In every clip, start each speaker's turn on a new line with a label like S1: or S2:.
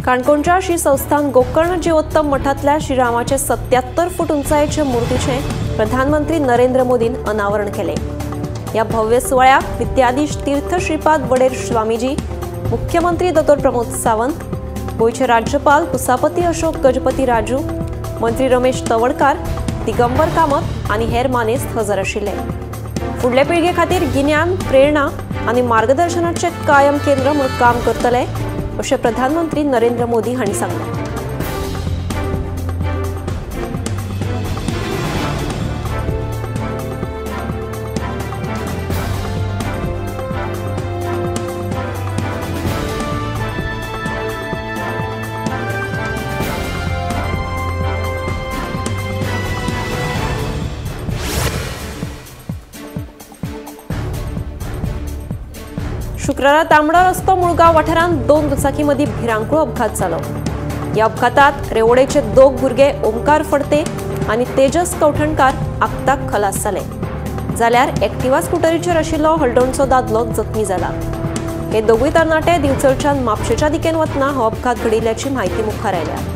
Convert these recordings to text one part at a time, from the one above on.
S1: काणकोणच्या श्री संस्थान गोकर्ण जीवोत्तम मठांतल्या श्रीरामाचे 77 फूट उंचायेचे मूर्तीचें प्रधानमंत्री नरेंद्र मोदीन अनावरण केलें। ह्या भव्य सुवाळ्याक विद्याधीश तीर्थ श्रीपाद वडेर स्वामीजी, मुख्यमंत्री दोतोर प्रमोद सावंत, गोंयचे राज्यपाल पुसापती अशोक गजपती राजू, मंत्री रमेश तवडकार, दिगंबर कामत आनी हेर मानेस्त हजर आशिल्ले। फुडले पिळगे खातीर गिन्यान, प्रेरणा आनी मार्गदर्शनाचें कायम केंद्र म्हूण काम करतले अशें प्रधानमंत्री नरेंद्र मोदी हांणी सांगलें। शुक्रारा तांबडो रस्तो मुळगांव वाठारांत 2 दुचाकी मदीं भिरांकूळ अपघात जालो। ह्या अपघातात रेवोडेचे 2 भुरगे ओमकार फडते आनी तेजस कवठणकार आक्ताक खलास जाले, जाल्यार एक्टिवा स्कुटरीचेर आशिल्लो हळदोणचो दादलो जखमी जाला। हे दोगूय तरणाटे दिवचलच्यान म्हापशेच्या दिकेन वतना हो अपघात घडिल्ल्याची म्हायती मुखार आयल्या।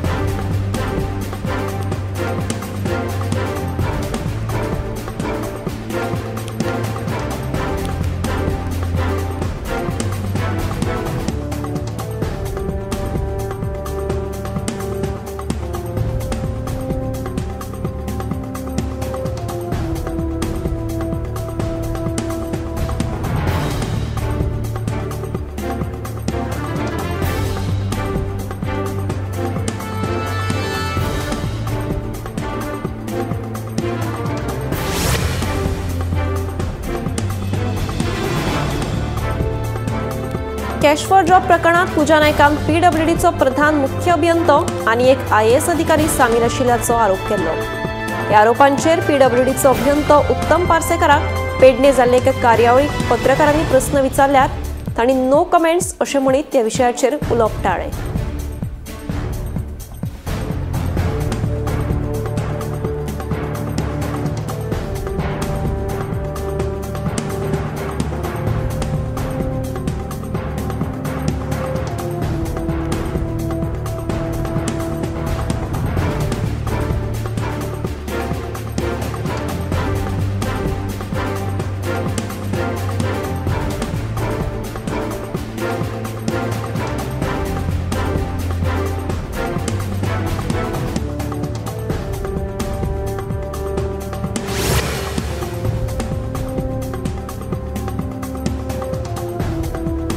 S1: कॅश फॉर जॉब प्रकरणात पूजा नायकान पीडब्ल्यूडीचो प्रधान मुख्य अभियंतो आनी एक आयएएस अधिकारी सामील आशिल्ल्याचो आरोप केल्लो। ह्या आरोपांचेर पीडब्ल्यूडीचो अभियंतो उत्तम पार्सेकाराक पेडणे जाल्ले एके कार्यावळीक पत्रकारांनी प्रस्न विचारल्यार तांणी नो कमेंट्स अशें म्हणीत त्या विशयाचेर उलोवप टाळ्ळें।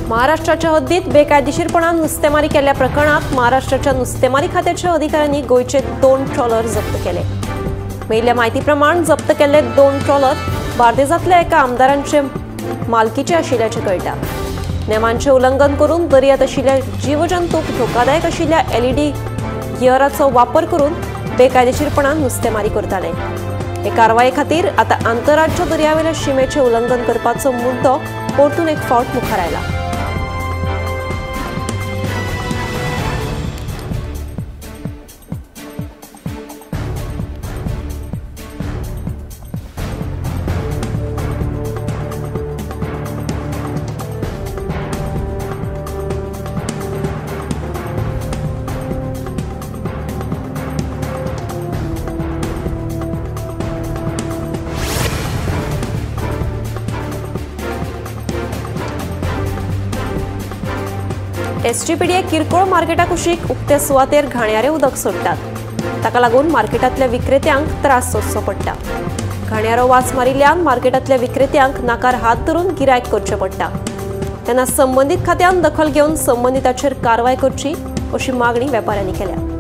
S1: महाराष्ट्राच्या हद्दीत बेकायदेशीरपणान नुस्तेमारी केल्ल्या प्रकरणात महाराष्ट्राच्या नुस्तेमारी खात्याच्या अधिकाऱ्यांनी गोंयचे 2 ट्रॉलर जप्त केले। मेळिल्ल्या म्हायती प्रमाण जप्त केल्ले 2 ट्रॉलर बार्देजांतल्या एका आमदारांचे मालकीचे आशिल्ल्याचें कळटा। नेमांचें उल्लंघन करून दर्यांत आशिल्ल्या जीवजंतूक धोकादायक आशिल्ल्या एलईडी गियराचो वापर करून बेकायदेशीरपणान नुस्तेमारी करताले। हे कारवाये खातीर आतां आंतरराज्य दर्यावेल्या शिमेचें उल्लंघन करपाचो मुद्दो परतून एक फावट मुखार आयला। एसजीपीडीए किरकोळ मार्केटा कुशीक उक्ते सुवातेर घाणयारे उदक सोडटात। ताका लागून मार्केटांतल्या विक्रेत्यांक त्रास सोंसचो पडटा। घाणयारो वास मारिल्ल्यान मार्केटांतल्या विक्रेत्यांक नाकार हात धरून गिरायक करचें पडटा। तेन्ना संबंदीत खात्यान दखल घेवन संबंदिताचेर कारवाय करची अशी मागणी वेपाऱ्यांनी केल्या।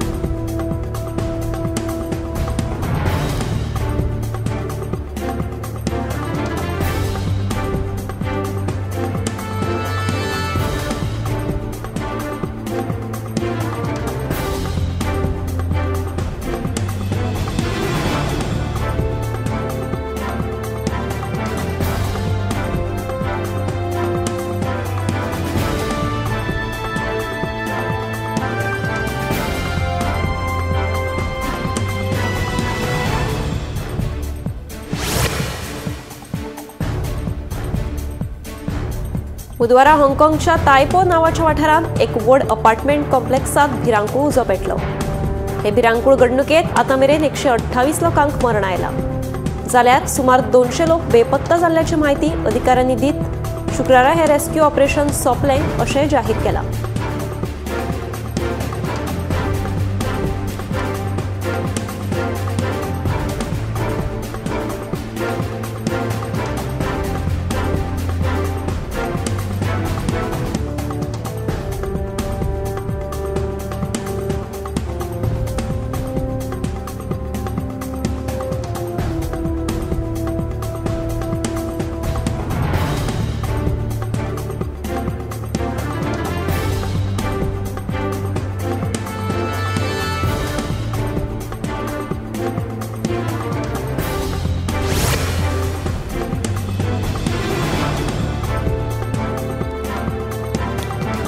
S1: बुधवारा हाँगकाँगच्या तायपो नांवाच्या वाठारांत एक व्हड अपार्टमेंट कॉम्प्लेक्सांत भिरांकूळ उजो पेटलो. हे भिरांकूळ घडणुकेंत आतां मेरेन 128 लोकांक मरण आयलां, जाल्यार सुमार 200 लोक बेपत्ता जाल्ल्याची म्हायती अधिकाऱ्यांनी दीत शुक्रारा हे रेस्क्यू ऑपरेशन सोंपलें अशें जाहीर केलां.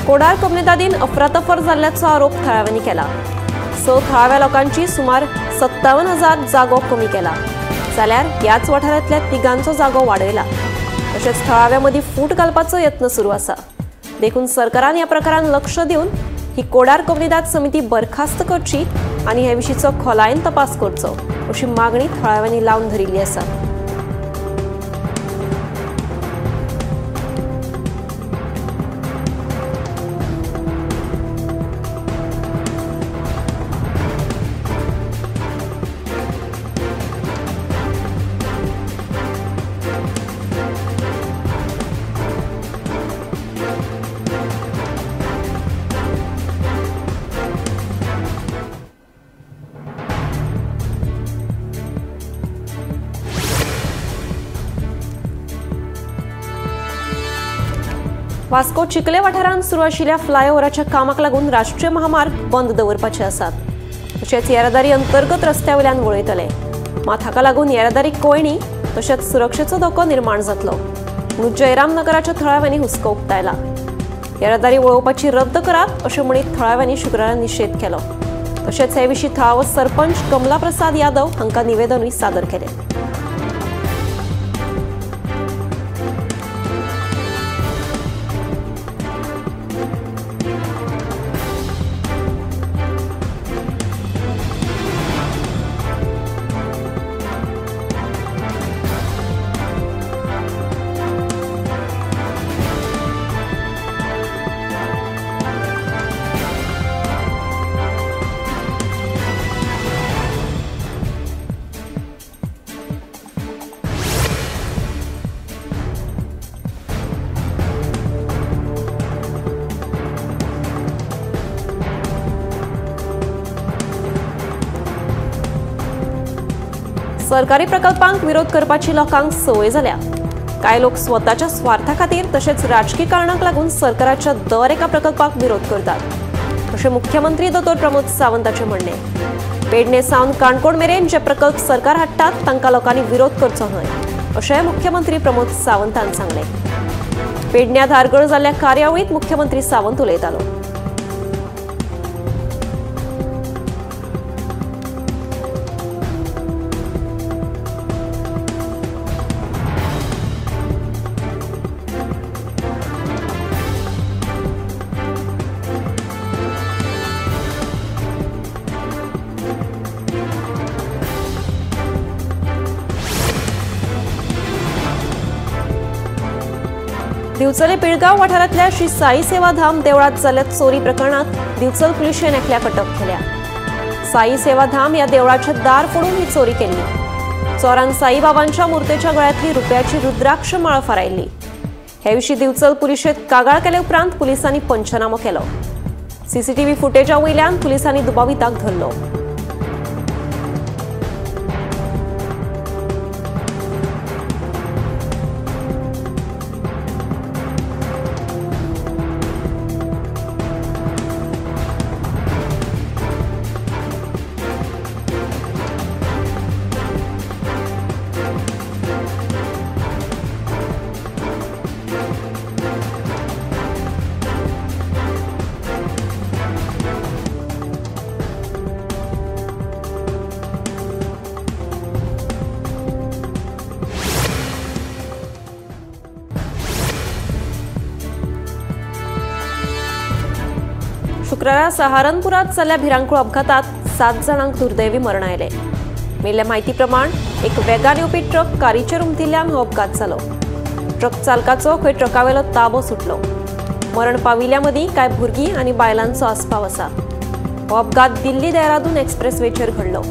S1: कोडार कोमुनिदादीन अफरातफर जाल्ल्याचो आरोप थळाव्यांनी केला. 6 थळाव्या लोकांची सुमार 57,000 जागो कमी केला, जाल्यार ह्याच वाठारांतल्या तिगांचो जागो वाडयला. तशेंच थळाव्या मदीं फूट घालपाचो यत्न सुरू आसा. देखून सरकारान ह्या प्रकारान लक्ष दिवन ही कोडार कोमुनिदाद समिती बरखास्त करची आनी हे विशींचो खोलायेन तपास करचो अशी मागणी थळाव्यांनी लावन धरिल्ली आसा. वास्को चिखले वाठारांत सुरू आशिल्ल्या फ्लायओव्हराच्या कामाक लागून राष्ट्रीय महामार्ग बंद दवरपाचे आसात. तशेंच येरादारी अंतर्गत रस्त्या वयल्यान वळयतले. मात हाका लागून येरादारी कोयणी तशेंच सुरक्षेचो धोको निर्माण जातलो म्हणून जयराम नगराच्या थळाव्यांनी हुस्को उक्तायला. येरादारी वळोवपाची रद्द करात अशें म्हणीत थळाव्यांनी शुक्रारा निशेध केलो. तशेंच हे विशीं थळावो सरपंच कमला प्रसाद यादव हांकां निवेदनूय सादर केलें. सरकारी प्रकल्पांक विरोध करपाची लोकांक संवय जाल्या. कांय लोक स्वताच्या स्वार्था खातीर तशेंच राजकी कारणांक लागून सरकाराच्या दर एका प्रकल्पाक विरोध करतात अशें मुख्यमंत्री दोतोर प्रमोद सावंताचें म्हणणें. पेडणे सावन काणकोण मेरेन जे प्रकल्प सरकार हाडटात तांकां लोकांनी विरोध करचो न्हय अशें मुख्यमंत्री प्रमोद सावंतान सांगलें. पेडण्या धारगळ जाल्ल्या कार्यावळींत मुख्यमंत्री सावंत उलयतालो. दिवचले पिळगांव वाठारांतल्या श्री साई सेवाधाम देवळांत जाल्ल्या चोरी प्रकरणात दिवचल पुलिशेन एकल्याक अटक केल्या. साई सेवाधाम ह्या देवळाचें दार फोडून ही चोरी केल्ली. चोरान साईबाबांच्या मूर्तेच्या गळ्यांतली रुपयाची रुद्राक्ष माळ फारायल्ली. हे विशीं दिवचल पुलिशेंत कागाळ केले उपरांत पुलिसांनी पंचनामो केलो. सीसीटीव्ही फुटेजा वयल्यान पुलिसांनी दुबाविताक धरलो. शुक्रारा सहारनपुरात जाल्ल्या भिरांकूळ अपघातात 7 जाणांक दुर्दैवी मरण आयलें। मेल्ल्या म्हायती प्रमाण एक वेगान येवपी ट्रक कारीचेर उमथिल्ल्यान हो अपघात जालो। ट्रक चालकाचो खंय ट्रकावेलो ताबो सुटलो। मरण पाविल्ल्या मदीं कांय भुरगीं आनी बायलांचो आस्पाव आसा। हो अपघात दिल्ली देहरादून एक्सप्रेसवेचेर घडलो।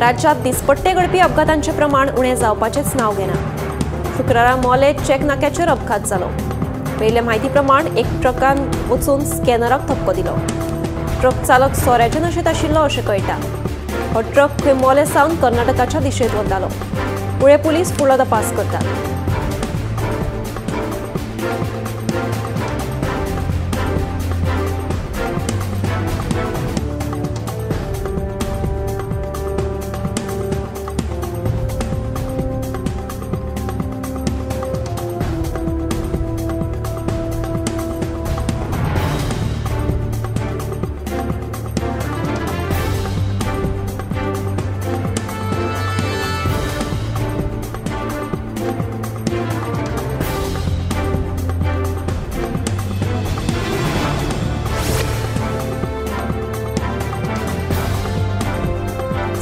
S1: राज्यात दिसपट्टे घडपी अपघातांचे प्रमाण उणें जावपाचेंच नांव घेना। शुक्रारा मोले चेक नाक्याचेर अपघात जालो। मेळिल्ले म्हायती प्रमाण एक ट्रकान वचून स्कॅनराक धपको दिलो। ट्रक चालक सोऱ्याचे नशेंत आशिल्लो अशें कळटा। हो ट्रक खंय मोले सावन कर्नाटकाच्या दिशेन वतालो। कुळे पुलीस फुडलो तपास करतात।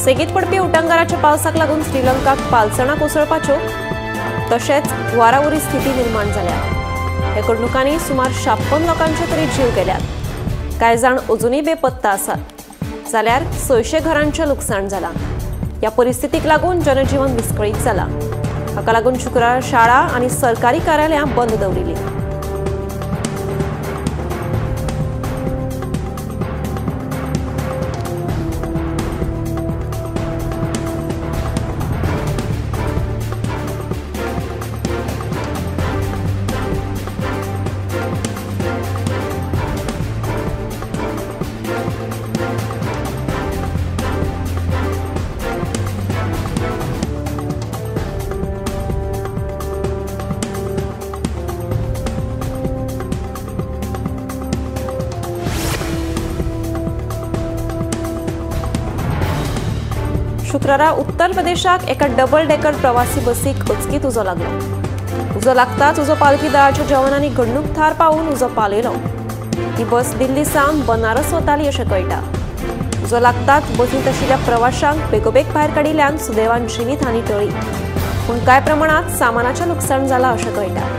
S1: सेगीत पडपी उटंगाराच्या पावसाक लागून श्रीलंकाक पालसणां कोसळपाच्यो तशेंच हुंवारावरी स्थिती निर्माण जाल्या। ह्या घडणुकांनी सुमार 56 लोकांचे तरी जीव गेल्यात। कांय जाण अजुनूय बेपत्ता आसात, जाल्यार 600 घरांचें लुकसाण जालां। ह्या परिस्थितीक लागून जनजीवन विस्कळीत जालां। हाका लागून शुक्रारा शाळा आनी सरकारी कार्यालयां बंद दवरिल्लीं। शुक्रारा उत्तर प्रदेशाक एका डबल डेकर प्रवासी बसीक अचकीत उजो लागलो। उजो लागताच उजो पालखी दळाच्या जवानांनी घडणूक थार पावून उजो पालयलो। ही बस दिल्ली सावन बनारस वताली अशें कळटा। उजो लागताच बसींत आशिल्ल्या प्रवाशांक बेगोबेग भायर काडिल्ल्यान सुदैवान जिवीत हानी टळ्ळी, पूण कांय प्रमाणांत सामानाचें लुकसाण जालां अशें कळटा।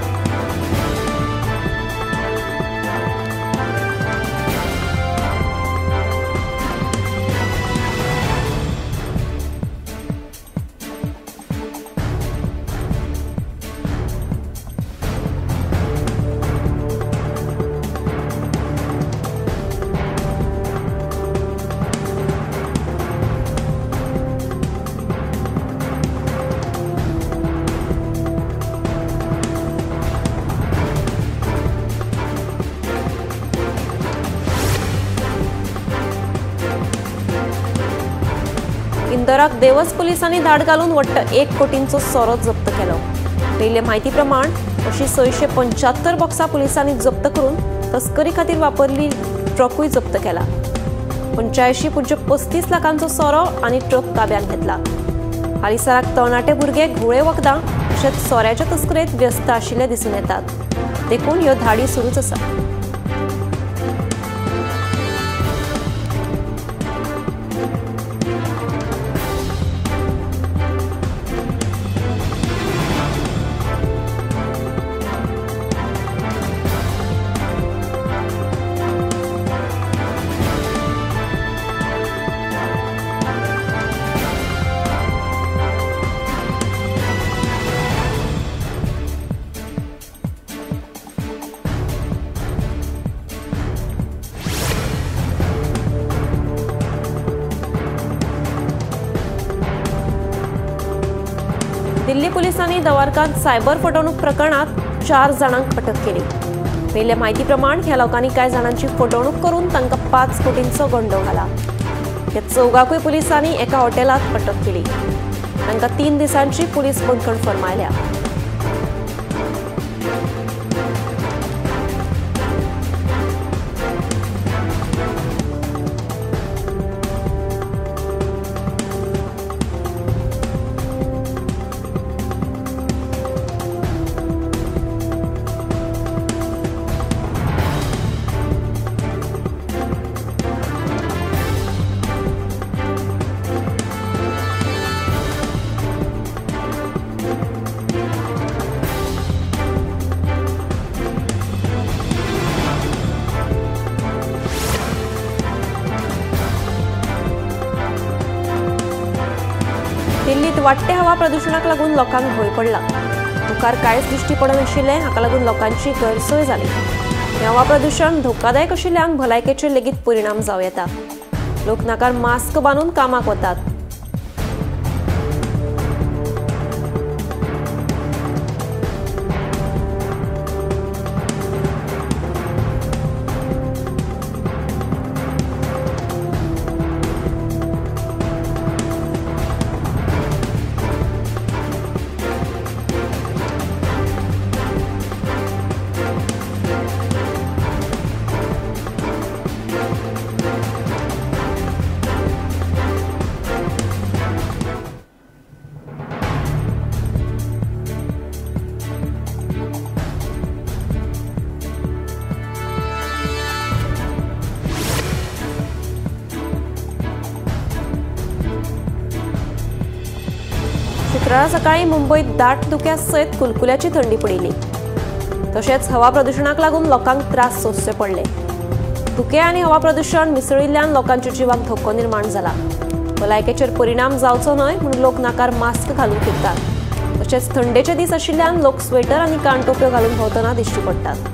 S1: इंदोराक देवस पुलिसांनी धाड घालून वट्ट 1 कोटींचो सोरो जप्त केलो। मेळिल्ले म्हायती प्रमाण अशी 675 बॉक्सां पुलिसांनी जप्त करून तस्करी खातीर वापरली ट्रकूय जप्त केला। 85.35 लाखांचो सोरो आनी ट्रक ताब्यांत घेतला। हालींसराक तरणाटे भुरगे घुंवळे वखदां तशेंच सोऱ्याच्या तस्करेंत व्यस्त आशिल्ले दिसून येतात, देखून ह्यो धाडी सुरूच आसा। दिल्ली पुलिसांनी दवारकांत सायबर फटवणूक प्रकरणात 4 जाणांक अटक केली। मेल्ल्या म्हायती प्रमाण ह्या लोकांनी कांय जाणांची फटवणूक करून तांकां 5 कोटींचो गंडो घाला। ह्या चौगाकूय पुलिसांनी एका हॉटेलांत अटक केली। तांकां 3 दिसांची पुलीस बंदखण फर्मायल्या। दिल्लीत वाडटे हवा प्रदूषणाक लागून लोकांक भंय पडला। मुखार कांयच दिश्टी पडनाशिल्लें, हाका लागून लोकांची गैरसोय जाली। हें हवा प्रदूषण धोकादायक आशिल्ल्यान भलायकेचेर लेगीत परिणाम जावं येता। लोक नाकार मास्क बांदून कामाक वतात। शुक्रारा सकाळी मुंबईत दाट धुक्या सयत कुलकुल्याची थंडी पडिल्ली। तशेंच हवा प्रदूषणाक लागून लोकांक त्रास सोंसचे पडले। धुकें आनी हवा प्रदूषण मिसळिल्ल्यान लोकांच्या जिवाक धोको निर्माण जाला। भलायकेचेर परिणाम जावचो न्हय म्हूण लोक नाकार मास्क घालून फिरतात। तशेंच थंडेचे दीस आशिल्ल्यान लोक स्वेटर आनी कानटोप्यो घालून भोंवतना दिश्टी पडटात।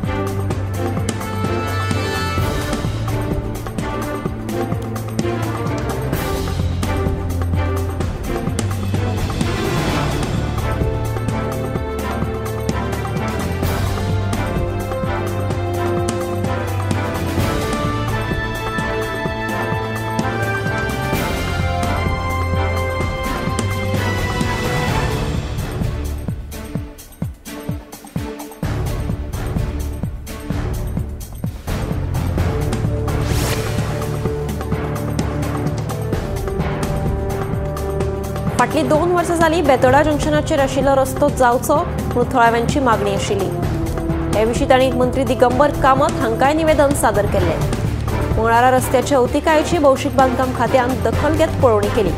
S1: फाटली 2 वर्सां जाली बेतोडा जंक्शनाचेर आशिल्लो रस्तो जावचो म्हूण थळाव्यांची मागणी आशिल्ली। हे विशीं तांणी मंत्री दिगंबर कामत हांकांय निवेदन सादर केल्लें। मंगळारा रस्त्याच्या अवतिकायेची भौशीक बांदकाम खात्यान दखल घेत पळोवणी केली।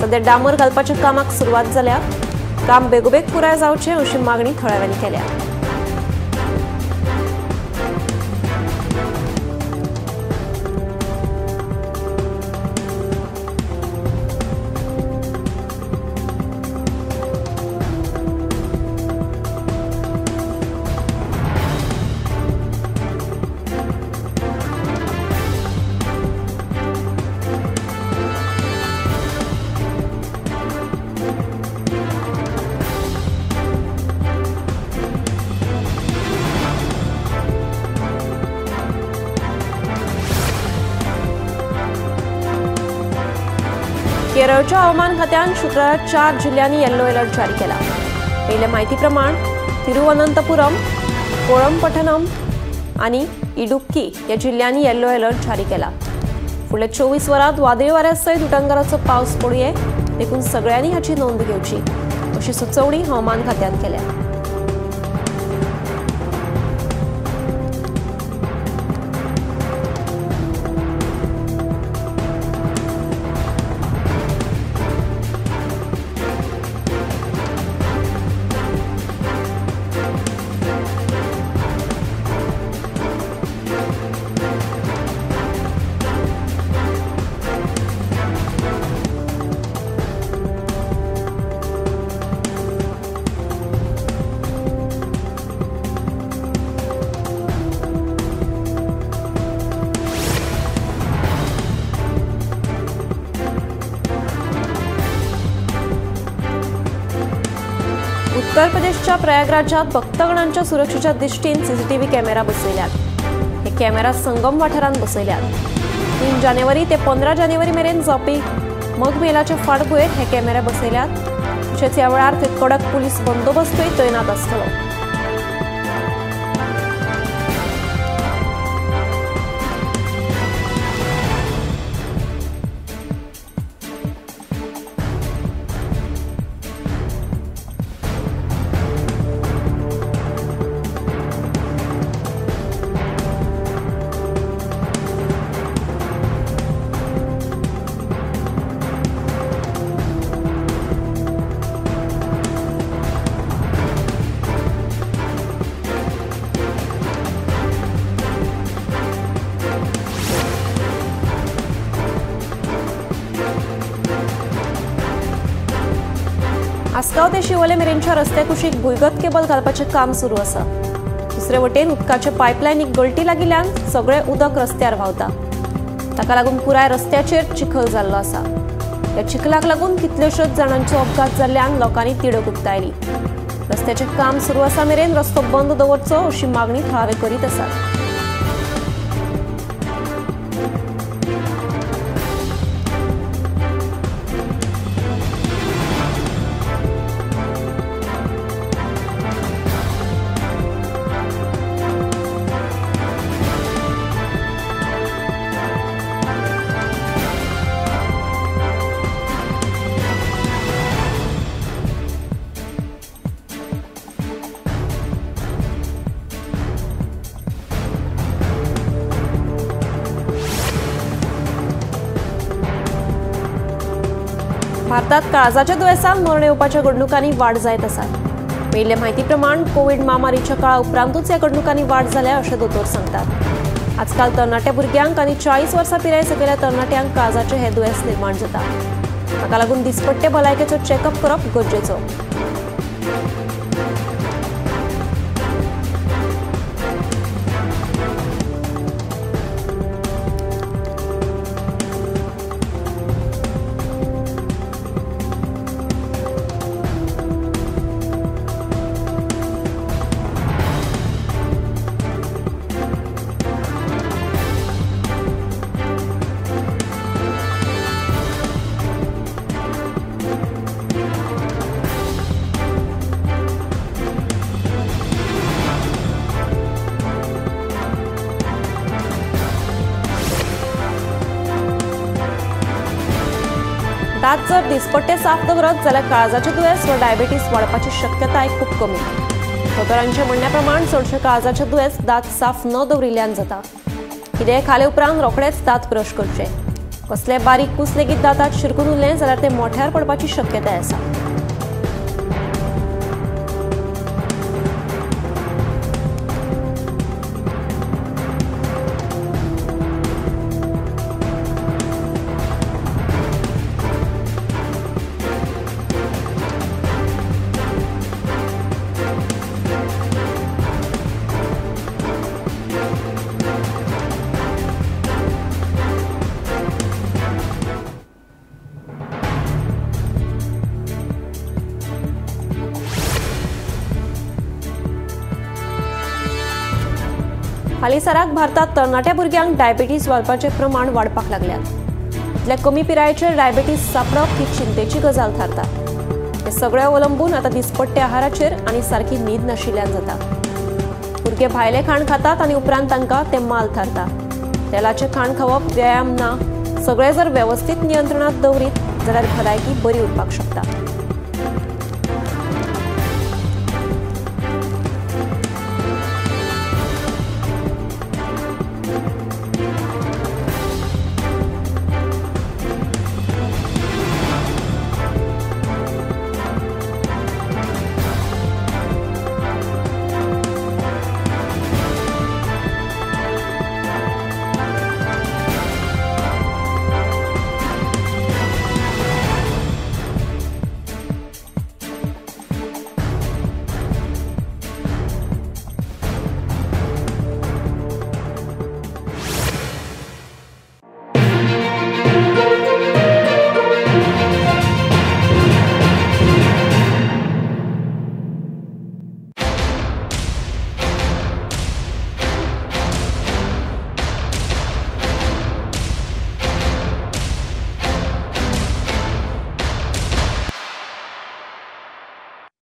S1: सध्या डांबर घालपाच्या कामाक सुरवात जाल्या। काम बेगोबेग पुराय जावचें अशी मागणी थळाव्यांनी केल्या। केरळच्या हवामान खात्यान शुक्रारा 4 जिल्ह्यांनी येलो अलर्ट जारी केला। मेळिल्ल्या म्हायती प्रमाण तिरुवनंतपुरम, कोळंपट्टनम आनी इडुक्की ह्या जिल्ह्यांनी येलो अलर्ट जारी केला। फुडल्या 24 वरांत वादळी वाऱ्या सयत उटंगाराचो पावस पडुये, देखून सगळ्यांनी हाची नोंद घेवची अशी सुचोवणी हवामान खात्यान केल्या। उत्तर प्रदेशच्या प्रयागराजात भक्तगणांच्या सुरक्षेच्या दृष्टीन सीसीटीव्ही कॅमेरा बसयल्यात. हे कॅमेरा संगम वाठारांत बसयल्यात. 3 जानेवारी ते 15 जानेवारी मेरेन जावपी मगमेलाच्या फाटभुंयेर हे कॅमेरा बसयल्यात. तशेंच ह्या वेळार थंय कडक पुलीस बंदोबस्तूय तैनात आसतलो. आसगांव ते शिवोले मेरेनच्या रस्त्या कुशीक भुंयगत केबल घालपाचें काम सुरू आसा. दुसरे वटेन उदकाचे पायपलायनीक गळटी लागिल्ल्यान सगळें उदक रस्त्यार व्हांवता. ताका लागून पुराय रस्त्याचेर चिखल जाल्लो आसा. ह्या चिखलाक लागून कितलेश्योच जाणांचो अपघात जाल्ल्यान लोकांनी तिडक उक्तायली. रस्त्याचें काम सुरू आसा मेरेन रस्तो बंद दवरचो अशी मागणी थळावे करीत आसात. भारतात काळजाच्या दुयेंसान मरण येवपाच्या घडणुकांनी वाड जायत आसा. मेळिल्ले म्हायती प्रमाण कोवीड म्हामारीच्या काळा उपरांतूच ह्या घडणुकांनी वाड जाल्या अशें दोतोर सांगतात. आजकाल तरणाट्या भुरग्यांक आनी 40 वर्सां पिराये सकयल्या तरणाट्यांक काळजाचें हें दुयेंस निर्माण जाता. ताका लागून दिसपट्टे भलायकेचो चॅकअप करप गरजेचो. दांत जर दिसपट्टे साफ दवरत जाल्यार काळजाचें दुयेंस वा डायबिटीस वाडपाची शक्यताय खूब कमी. दोतोरांच्या म्हणण्या प्रमाण चडशें काळजाचें दुयेंस दांत साफ न दवरिल्ल्यान जाता. कितेंय खाले उपरांत रोखडेच दांत ब्रश करचे. कसले बारीक कूस लेगीत दांतांत शिरकून उरलें जाल्यार ते मोठ्यार पडपाची शक्यताय आसा. हालींसराक भारतात तरणाट्या भुरग्यांक डायबिटीस वाडपाचें प्रमाण वाडपाक लागल्यात. इतल्या कमी पिरायेचेर डायबिटीस सांपडप ही चिंतेची गजाल थारता. हें सगळें अवलंबून आतां दिसपट्टे आहाराचेर आनी सारकी न्हीद नाशिल्ल्यान जाता. भुरगे भायलें खाण खातात आनी उपरांत तांकां तें माल थारता. तेलाचें खाण खावप, व्यायाम ना, सगळें जर वेवस्थीत नियंत्रणांत दवरीत जाल्यार भलायकी बरी उरपाक शकता.